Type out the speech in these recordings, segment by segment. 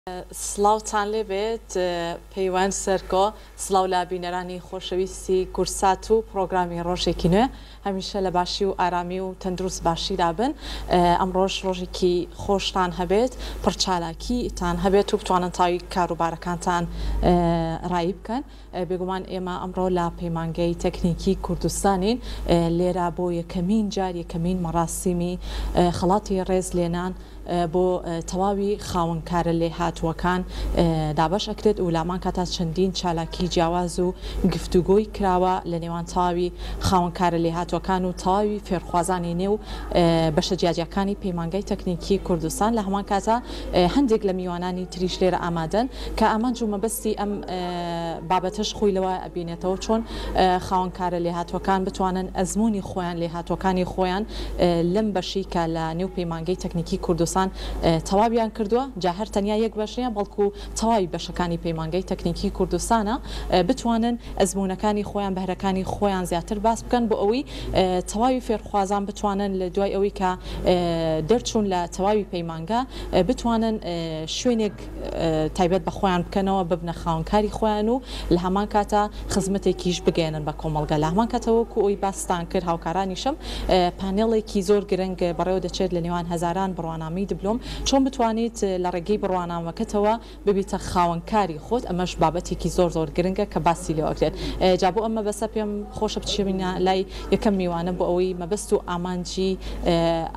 سڵاوتان لێبێت پەیوەند سەرکۆ، سڵاو لە بینەرانی خۆشەویستی کوردسات و پڕۆگرامی ڕۆژێکی نوێ، هەمیشە لە باشی و ئارامی و تەندروست باشیدا بن، ئەمڕۆش ڕۆژێکی خۆشتان هەبێت، پڕ چالاکی تان هەبێت و بتوانن تەواوی کاروبارەکانتان ڕایی بکەن. بێگومان ئێمە ئەمڕۆ لە پەیمانگەی تەکنیکی کوردستانین، لێرە بۆ یەکەمین جار یەکەمین مەڕاسیمی خەڵاتی ڕێزلێنان بۆ تەواوی خاوەنکارە لێهاتووەکان دابەش ئەکرێت و لامان کاتا چەندین چالاکی جیاواز و گفتوگۆی کراوە لە نێوان تەواوی خاوەنکارە لێهاتووەکان و تەواوی فێرخوازانی نێو بەشە جیاجیاکانی پەیمانگای تەکنیکی کوردستان لە هەمان کاتا هەندێک لە میوانانی تریش لێرە ئامادەن کە ئامانج و مەبەستی ئەم بابەتەش خۆی لەوە ئەبینێتەوە چۆن خاوەنکارە لێهاتووەکان بتوانن ئەزموونی خۆیان لێهاتووەکانی خۆیان لەم بەشەی کە لە نێو پەیمانگەی تەکنیکی کوردستان تەواویان کردووە جا هەر تەنیا یەک بەش نیە بەڵکو تەواوی بەشەکانی پەیمانگەی تەکنیکی کوردستانە بتوانن ئەزموونەکانی خۆیان بەهرەکانی خۆیان زیاتر باس بکەن بۆ ئەوەی تەواوی فێرخوازان بتوانن لە دوای ئەوەی کە دەرچوون لە تەواوی پەیمانگە بتوانن شوێنێک تایبەت بە خۆیان بکەنەوە ببنە خاوەنکاری خۆیان و لە هەمان کاتا خزمەتێکیش بگەیەنن بە کۆمەڵگە لە هەمان کاتەوە وەکو ئەوی باستان کرد هاوکارانیشم پانێڵێکی زۆر گرنگ بەڕێوە دەچێت لە نێوان هەزاران بڕوانامەی دبلۆم چۆن بتوانیت لە ڕێگەی بڕوانامەکەتەوە ببیتە خاوەن کاری خۆت ئەمەش بابەتێکی زۆر زۆر گرنگە کە باسی لێوە ئەکرێت جا بۆ ئەم مەبەستە پێم خۆشە بچینە لای یەکەم میوانم بۆ ئەوەی مەبەست و ئامانجی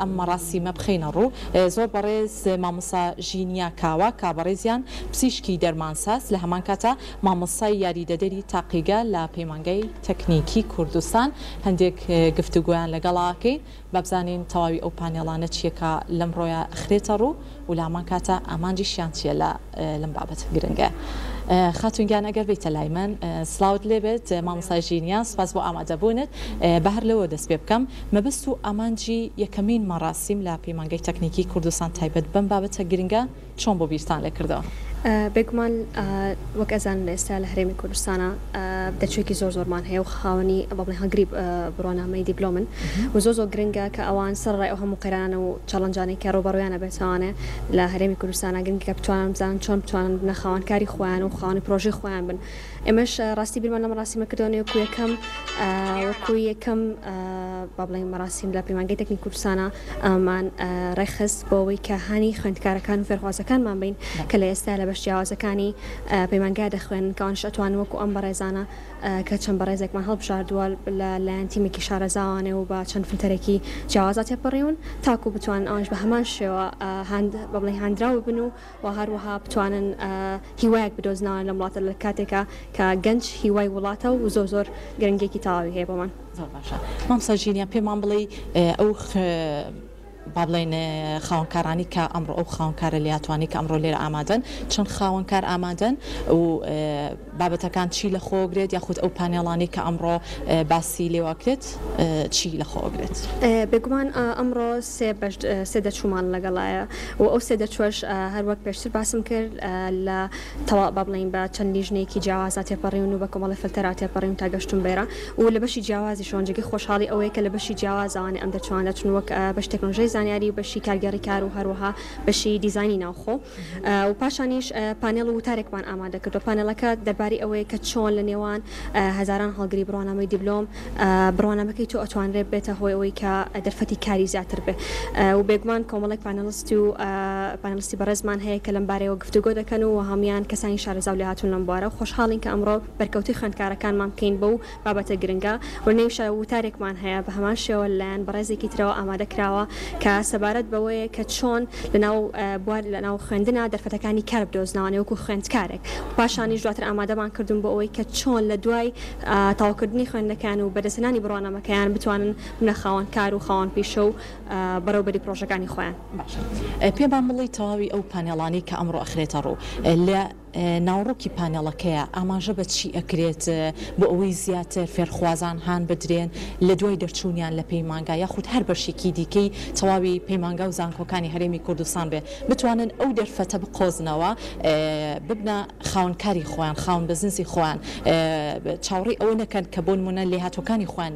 ئەم مەڕاسیمە بخەینە ڕوو زۆر بەڕێز مامۆستا ژینیا کاوە کە بەڕێزیان پزیشکی دەرمانساز لە هەمان کاتا مامۆستای یاریدەدەری تاقیگە لە پەیمانگای تەکنیکی کوردستان هەندێک گفتوگۆیان لەگەڵا ئەکەین با بزانین تەواوی ئەو پانێڵانە چیە کە لەمڕۆیا ئەخرێتە ڕوو و لە هەمان کاتا ئامانجیشیان چیە لە لەم بابەتە گرنگە. خاتوون گیان ئەگەر بێیتە لای من سڵاوت لێ بێت مامۆستا ژینیا سوپاس بۆ ئامادەبوونت با هەر لەوە دەست پێ بکەم مەبەست و ئامانجی یەکەمین مەڕاسیم لە پەیمانگەی تەکنیکی کوردستان تایبەت بەم بابەتە گرنگە چۆن بۆ بیرتان لێ کردەوە؟ بێگومان وەک ئەزانن ئێستا لە هەرێمی کوردستانا دەرچووێکی زۆر زۆرمان هەیە و خاوەنی با بڵێین هەڵگری بڕوانامەی دیبلۆمن و زۆر زۆر گرنگە کە ئەوان سەرەڕای ئەو هەموو قەیرانانە و چاڵنجانەی کە ڕووبەڕوویان ئەبێتەوانێ لە هەرێمی کوردستانا گرنگە کە بتوانن بزانن چۆن بتوانن ببنە خاوەن کاری خۆیان و خاوەنی پرۆژەی خۆیان بن ئێمەش ڕاستی بیرمان لە مەراسیمە کردەوە وەکو یەکەم وەکو یەکەم با بڵێین مەراسیم لە پەیمانگەی تەکنیک کوردستانە ئەمەمان ڕێکخست بۆ ئەوەی کە هانی خوێندکارەکان و فێرخوازەکانمان بین کە لە ئێستا لە بەش جیاوازەکانی پەیمانگا دەخوێنن کە ئەوانیش ئەتوانن وەکو ئەم بەڕێزانە کە چەند بەڕێزێکمان هەڵبژاردووە لە لایەن تیمێکی شارەزاوانێ و بە چەند فلتەرێکی جیاوازا تێپەڕیون تاکو بتوانن ئەوانیش بە هەمان شێوە هاند بە بڵێین هاندراو ببن و و هەروەها بتوانن هیوایەک بدۆزنەوە لەم وڵاتە لە کاتێکا کە گەنج هیوای وڵاتە و زۆر زۆر گرنگیەکی تەواوی هەیە بۆمان. زۆر باشە مامۆستا ژینیا پێمان بڵێی ئەو با بڵێین خاوەنکارانی کە ئەمڕۆ ئەو خاوەنکارە لێهاتوانەی کە ئەمڕۆ لێرە ئامادەن چەند خاوەنکار ئامادەن و بابەتەکان چی لەخۆگرێت یاخود ئەو پانێڵانەی کە ئەمڕۆ باسی لێوەکرێت چی لەخۆگرێت؟ بێگومان ئەمڕۆ سێ بەش سێ دەرچوومان لەگەڵایە و ئەو سێ دەرچووەش هەر وەک پێشتر باسم کرد لە تەوا با بڵێین بە چەند لیژنەیەکی جیاوازا تێپەڕیون و بە کۆمەڵی فلتەرا تێپەڕیون تا گەشتوون بێرە و لە بەشی جیاوازیشەوە جێگەی خۆشحاڵی ئەوەیە کە لە بەشی جیاوازەوانێ ئەم دەرچووانە دەچن وەک بەشی تەکنۆلۆژیای زانیاری و بەشی کارگێڕی کار و هەروەها بەشی دیزاینی ناوخۆ. و پاشانیش پانێڵ و وتارێکمان ئامادە کردووە، پانێڵەکە دەربارەی ئەوەیە کە چۆن لە نێوان هەزاران هەڵگری بڕوانامەی دیبلۆم، بڕوانامەکەی تۆ ئەتوانرێت بێتە هۆی ئەوەی کە دەرفەتی کاری زیاتر بێ و بێگومان کۆمەڵێک پانێڵست و پانێڵستی بەڕێزمان هەیە کە لەم بارەیەوە گفتوگۆ دەکەن و هەموویان کەسانی شارەزا و لێهاتوون لەم بوارە و خۆشحاڵین کە ئەمڕۆ بەرکەوتەی خوێندکارەکانمان بکەین بەو بابەتە گرنگە و لەنێویشا وتارێکمان هەیە بە هەمان شێوە لەلایەن بەڕێزێکی ترەوە ئامادە کراوە کە سەبارەت بەوەیە کە چۆن لەناو بوار لەناو خوێندنا دەرفەتەکانی کار بدۆزنەوانێ وەکو خوێندکارێک و پاشانیش دواتر ئامادەمان کردوون بۆ ئەوەی کە چۆن لە دوای تەواوکردنی خوێندنەکەیان و بەدەستهێنانی بڕوانامەکەیان بتوانن ببنە خاوەن کار و خاوەن پیشە و بەڕێوەبەری پڕۆژەکانی خۆیان. باشە پێمان بڵێی تەواوی ئەو پانێڵانەی کە ئەمڕۆ ئەخرێتە ڕوو لە ناوەڕۆکی پانێڵەکەیە ئاماژە بە چی ئەکرێت بۆ ئەوەی زیاتر فێرخوازان هان بدرێن لە دوای دەرچوونیان لە پەیمانگا یاخود هەر بەشێکی دیکەی تەواوی پەیمانگا و زانکۆکانی هەرێمی کوردستان بێ بتوانن ئەو دەرفەتە بقۆزنەوە ببنە خاوەن کاری خۆیان خاوەن بزنسی خۆیان چاوەڕێی ئەوە نەکەن کە بۆ نمونە لێهاتووەکانی خۆیان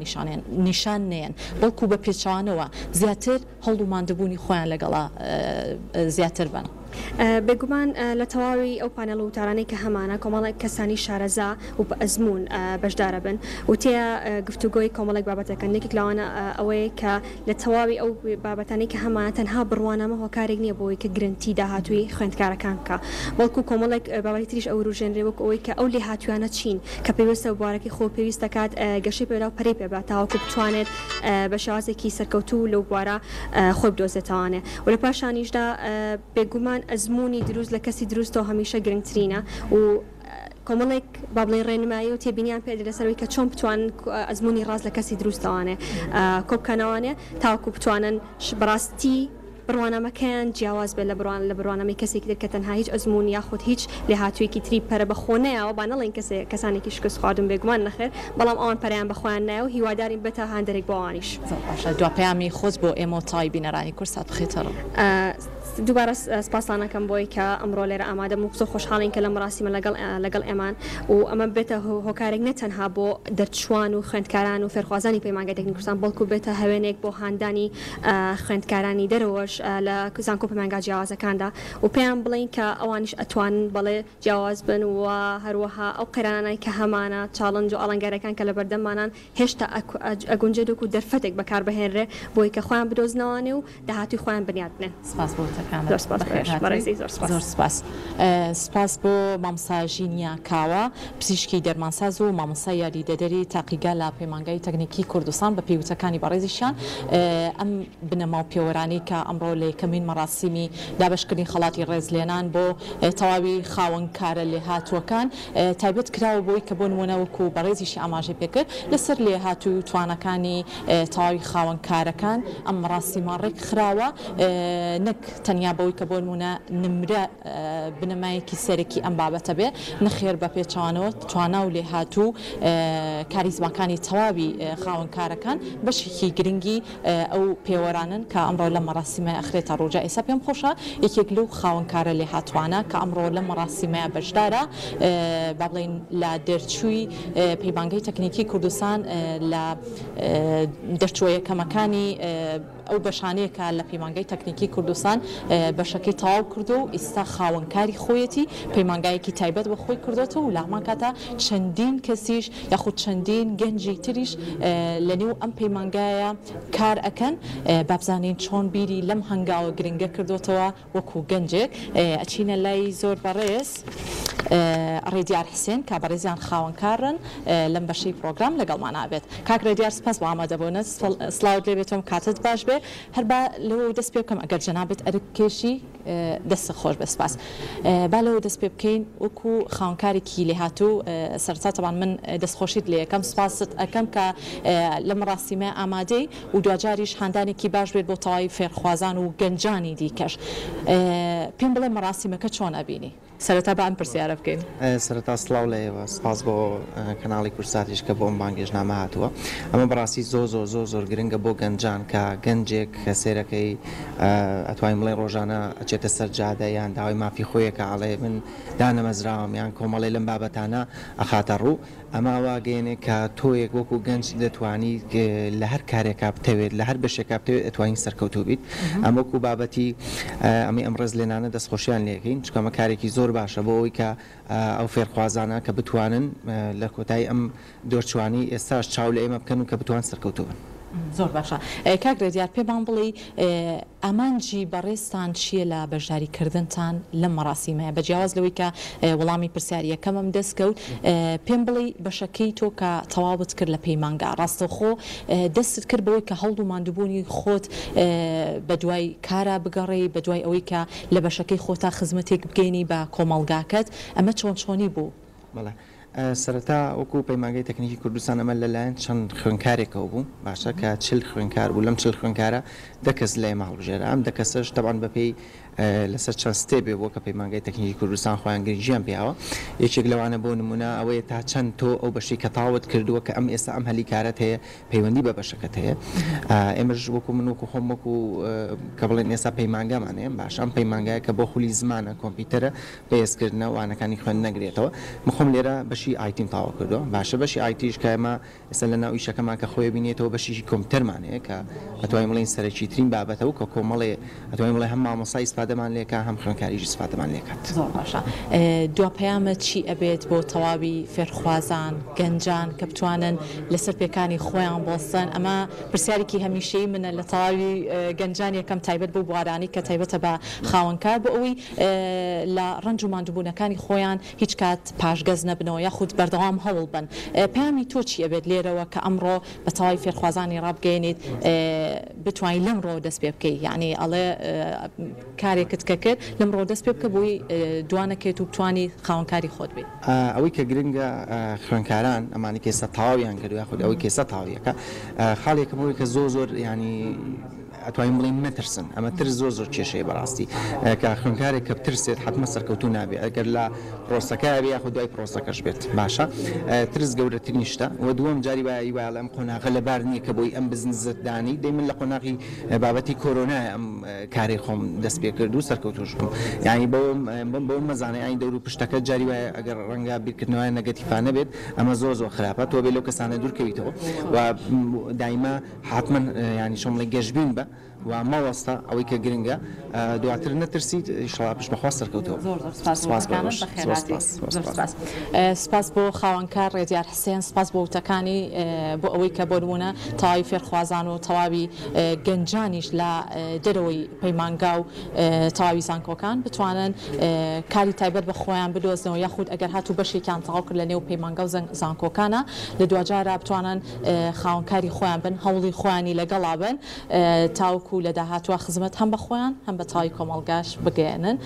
نیشان نەیەن بەڵکو بە پێچەوانەوە زیاتر هەوڵ و ماندووبوونی خۆیان لەگەڵا زیاتر بن. بێگومان لە تەواوی ئەو پانێڵ و وتارانەی کە هەمانە کۆمەڵێک کەسانی شارەزا و بە ئەزموون بەشدارەبن و تێیا گفتوگۆی کۆمەڵێک بابەت دەکەن، یەکێک لەوانە ئەوەیە کە لە تەواوی ئەو بابەتانەی کە هەمانە تەنها بڕوانامە هۆکارێک نییە بۆ ئەوەی کە گرەنتی داهاتووی خوێندکارەکان بکا بەڵکو کۆمەڵێک بابەتی تریش ئەوروژێنرێ وەکو ئەوەی کە ئەو لێهاتوویانە چین کە پێویستە بوارەکەی خۆ پێویست دەکات گەشەی پێ بدا و پەرەی پێ بدا تاوەکو بتوانێت بە شێوازێکی سەرکەوتوو لەو بوارە خۆی بدۆزێتەوانێ و لە پاشانیشدا بێگومان ئەزموونی دروست لە کەسی دروستەوە هەمیشە گرنگترینە و کۆمەڵێک با بڵێین ڕێنمایی و تێبینیان پێ لەسەر ئەوەی کە چۆن بتوانن ئەزموونی ڕاست لە کەسی دروستەوانێ کۆبکەنەوانێ تاوەکو بتوانن بەڕاستی بڕوانامەکەیان جیاواز بێت لە بڕوان لە بڕوانامەی کەسێکی تر کە تەنها هیچ ئەزموون یاخود هیچ لێهاتوویەکی تری پەرە بە خۆ نەیاوە با نەڵێین کەسێ کەسانێکی شکست خواردوون بێگومان نەخێر بەڵام ئەوان پەرەیان بە خۆیان نایە و هیوادارین ببێتە هاندەرێک بۆ ئەوانیش. زۆر باشە دوا پەیامی خۆت بۆ ئێمە و تەواوی بینەرانی کوردسات بخەیتە ڕوو. دووبارە سپاستان ئەکەم بۆی کە ئەمڕۆ لێرە ئامادەم و زۆر خۆشحاڵین کە لەم مەراسیمە لەگەڵ لەگەڵ ئێمان و ئەمە ببێتە هۆکارێک نە تەنها بۆ دەرچووان و خوێندکاران و فێرخوازانی پەیمانگای تەکنیکی کوردستان بەڵکو بێتە هەوێنێک بۆ هاندانی خوێندکارانی دەرەوەش لە زانکۆ و پەیمانگا جیاوازەکاندا و پێیان بڵێین کە ئەوانیش ئەتوانن بەڵێ جیاواز بن و هەروەها ئەو قەیرانانەی کە هەمانە challenge و ئاڵنگاریەکان کە لەبەردەممانان هێشتا ئەگونجێت وەکو دەرفەتێک بەکاربهێنرێ بۆی کە خۆیان بدۆزنەوانێ و داهاتووی خۆیان بنیات بنێن. سپاس بۆ وتەکانت. زۆر سپاس بەخێر هاتیت. بەڕێزی زۆر سپاس. زۆر سپاس. سپاس بۆ مامۆستا ژینیا کاوە، پزیشکی دەرمانساز و مامۆستای یاریدەدەری تاقیگا لە پەیمانگای تەکنیکی کوردستان بە پێی وتەکانی بەڕێزیشیان ئەم بنەما و پێوەرانەی کە ئەمڕۆ لە یەکەمین مەراسیمی دابەشکردنی خەڵاتی ڕێزلێنان بۆ تەواوی خاوەن کارە لێهاتووەکان تایبەت کراوە بۆی کە بۆ نموونە وەکو بەڕێزیشی ئاماژەی پێکرد لەسەر لێهاتووی و تواناکانی تەواوی خاوەن کارەکان ئەم مەراسیمە ڕێک خراوە نەک تەنیا بەوەی کە بۆ نموونە نمرە بنەمایەکی سەرەکی ئەم بابەتە بێ، نەخێر بە پێچەوانەوە توانا و لێهاتوو و کاریزماکانی تەواوی خاوەن کارەکان بەشێکی گرنگی ئەو پێوەرانەن کە ئەمڕۆ لەم مەراسیمە ئەخرێتە ڕوو. جا ئێستا پێم خۆشە یەکێک لەو خاوەن کارە لێهاتووانە کە ئەمڕۆ لەم مەراسیمەیا بەشدارە با بڵێین لە دەرچووی پەیمانگەی تەکنیکی کوردستان لە دەرچووە یەکەمەکانی ئەو بەشانەیە کە لە پەیمانگای تەکنیکی کوردستان بەشەکەی تەواو کردووە و ئیستا خاوەن کاری خۆیەتی، پەیمانگایەکی تایبەت بە خۆی کردۆتەوە و لە هەمان کاتا چەندین کەسیش یاخود چەندین گەنجی تریش لە نێو ئەم پەیمانگایە کار ئەکەن، با بزانین چۆن بیری لەم هەنگاوە گرنگە کردۆتەوە وەکو گەنجێک. ئەچینە لای زۆر بەڕێز ڕێدیار حسێن کە بەڕێزیان خاوەن کارن لەم بەشەی پڕۆگرام لەگەڵمان ئابێت. کاک ڕێدیار سپاس بۆ ئامادەبوونت، سڵاوت لێ بێتم کاتت باش بێ. هەر با لەوەوە دەست پێ بکەم ئەگەر جەنابت ئەرک بکێشی. دەستت خۆش بێت سپاس. با لەوە دەست پێ بکەین وەکو خاوەنکارێکی لێهاتوو سەرەتا تەبان من دەستخۆشیت لێ ئەکەم سپاست ئەکەم کە لەم ڕاستیمە ئامادەی و دواجاریش هاندانێکی باش بێت بۆ تەواوی فێرخوازان و گەنجانی دیکەش پێم بڵێ مەراسیمەکە چۆن ئەبینی؟ سەرەتا با ئەم پرسیارە بکەین. سەرەتا سڵاو لە ئێوە، سپاس بۆ کەناڵی کوردساتیش کە بۆ ئەم بانگێشتنامە هاتووە. ئەمە بەڕاستی زۆر زۆر زۆر زۆر گرنگە بۆ گەنجان کە گەنجێک کە سێرەکەی ئەتوانین بڵێین ڕۆژانە ئەچێتە سەر جادە یان داوای مافی خۆی ئەکا ئەڵێ من دانەمەزراوم یان کۆمەڵێ لەم بابەتانە ئەخاتە ڕوو ئەمە وا ئەگەیەنێ کە تۆیەک وەکو گەنج دەتوانی لە هەر کارێکا بتەوێت لە هەر بەشێکا بتەوێت ئەتوانی سەرکەوتوو بیت ئەم وەکو بابەتی ئەمەی ئەم ڕێزلێنانە دەستخۆشیان لێکەین چونکە ئەمە کارێکی زۆر باشە بۆ ئەوەی کە ئەو فێرخوازانە کە بتوانن لە کۆتایی ئەم دۆرچوانەی ئێستاش چاو لە ئێمە بکەن و کە بتوان سەرکەوتوو بن. زۆر باشە کاک رێدیار پێمان بڵێی ئامانجی بەڕێزتان چییە لە بەشداری کردنتان لەم مەراسیمەیا بە جیاواز لەوەی کە وەڵامی پرسیاری یەکەمم دەست کەوت پێم بڵێی بەشەکەی تۆ کە تەواوت کرد لە پەیمانگا ڕاستەوخۆ دەستت کرد بەوەی کە هەوڵ و ماندووبوونی خۆت بەدوای کارا بگەڕێی بەدوای ئەوەی کە لە بەشەکەی خۆتا خزمەتێک بگەینی بە کۆمەڵگاکەت ئەمە چۆن چۆنی بوو؟ بەڵێ سەرەتا وەکو پەیمانگای تەکنیکی کوردستان ئەمە لەلایەن چەند خوێندکارێکەوە بوو باشە کە چل خوێندکار بوو لەم چل خوێندکارە دە کەس لە ئێمە هەڵبژێرا ئەم دە کەسەش تەبعەن بەپێی لەسەر چەند step ێ بووە کە پەیمانگای تەکنیکی کوردستان خۆیان گرنگیان پیاوە یەکێک لەوانە بۆ نمونە ئەوەیە تا چەند تۆ ئەو بەشەی کە تاوت کردووە کە ئەم ئێستا ئەم هەلی کارەت هەیە پەیوەندی بە بەشەکەت هەیە ئێمەش وەکو من وەکو خۆم وەکو کە بڵێن ئێستا پەیمانگامان هەیە باشە ئەم پەیمانگایە کە بۆ خولی زمانە کۆمپیوتەرە بەهێزکردنە وانەکانی خوێندن نەگرێتەوە من خۆم لێرە بەشی IT م تەواو کردووە باشە بەشی IT یش کە ئێمە ئێستا لە ناو ئیشەکەمان کە خۆی بینێتەوە بەشێکی کۆمپیوتەرمان هەیە کە ئەتوانین بڵێین سەرەکیترین بابەتە و کە کۆمەڵێ ئەتوانین بڵێ هەم مامۆستا ئیسفادە. ئیسفادەمان لێکا هەم خوێندکاریش ئیسفادەمان لێکات. زۆر باشە دوا پەیامت چی ئەبێت بۆ تەواوی فێرخوازان، گەنجان کە بتوانن لەسەر پێکانی خۆیان بوەستن؟ ئەمە پرسیارێکی هەمیشەیی منە لە تەواوی گەنجان یەکەم تایبەت بەو بوارانەی کە تایبەتە بە خاوەنکار بۆ ئەوەی لە ڕەنج و ماندووبوونەکانی خۆیان هیچ کات پاشگەز نەبنەوە یاخود بەردەوام هەوڵ بەن. پەیامی تۆ چی ئەبێت لێرەوە کە ئەمڕۆ بە تەواوی فێرخوازانی ڕابگەیەنیت بتوانی لەمڕۆوە دەست پێ بکەی یانی ئەڵێ کارێکت کە کرد لەمڕۆوە دەست پێ بکە بۆی دوا نەکەیت و بتوانی خاوەن کاری خۆت بیت. ئەوەی کە گرنگە خوێندکاران ئەمانەی کە ئێستا تەواویان کردوە یاخود ئەوەی کە ئێستا تەواوی ئەکا خاڵی یەکەم ئەوەی کە زۆر زۆر یانی ئەتوانین بڵێین مەترسن ئەمە ترس زۆر زۆر کێشەیە بەڕاستی کە خوێندکارێک کە بترسێت حەتمە سەرکەوتوو نابێت ئەگەر لە پرۆسەکە بێ یاخود دوای پرۆسەکەش بێت باشە ترس گەورەترین شتە و دووەم جاری وایە ئی وایە ئەم قۆناغە لەبار نییە کە بۆی ئەم بزنزت دانی دەی من لە قۆناغی بابەتی کۆرۆنایە ئەم کارەی خۆم دەست پێ کرد و سەرکەوتووش بووم یانی بەوە بەوە مەزانە یانی دەور و پشتەکە جاری وایە ئەگەر ڕەنگە بیرکردنەوەیان نەگەتیفانە بێت ئەمە زۆر زۆر خراپە تۆ بێ لەو کەسانە دوورکەویتەوە و دایمە حەتمەن یانی چۆن بڵێی گەشبین بە و مەوەستە ئەوەی کە گرنگە دواتر نەترسیت ئیشەڵا پشت بەخوا سەرکەوتوو زۆر زۆر سپاس بۆ سپاس بۆ وتەکانت ئێوەش بەخێر زۆر هاتی سپاس زۆر زۆر سپاس. سپاس سپاس بۆ خاوەنکار ڕێزیار حسێن سپاس بۆ وتەکانی بۆ ئەوەی کە بۆ نموونە تەواوی فێرخوازان و تەواوی گەنجانیش لە دەرەوەی پەیمانگا و تەواوی زانکۆکان بتوانن کاری تایبەت بە خۆیان بدۆزنەوە یاخود ئەگەر هاتوو بەشێکیان تەواو کرد لە نێو پەیمانگا و زانکۆکانە لە دواجارا بتوانن خاوەن کاری خۆیان بن هەوڵی خۆیانی لەگەڵا بن تاوەکو لە داهاتووا خزمەت هەم بە خۆیان هەم بە تەواوی کۆمەڵگاش بگەیەنن.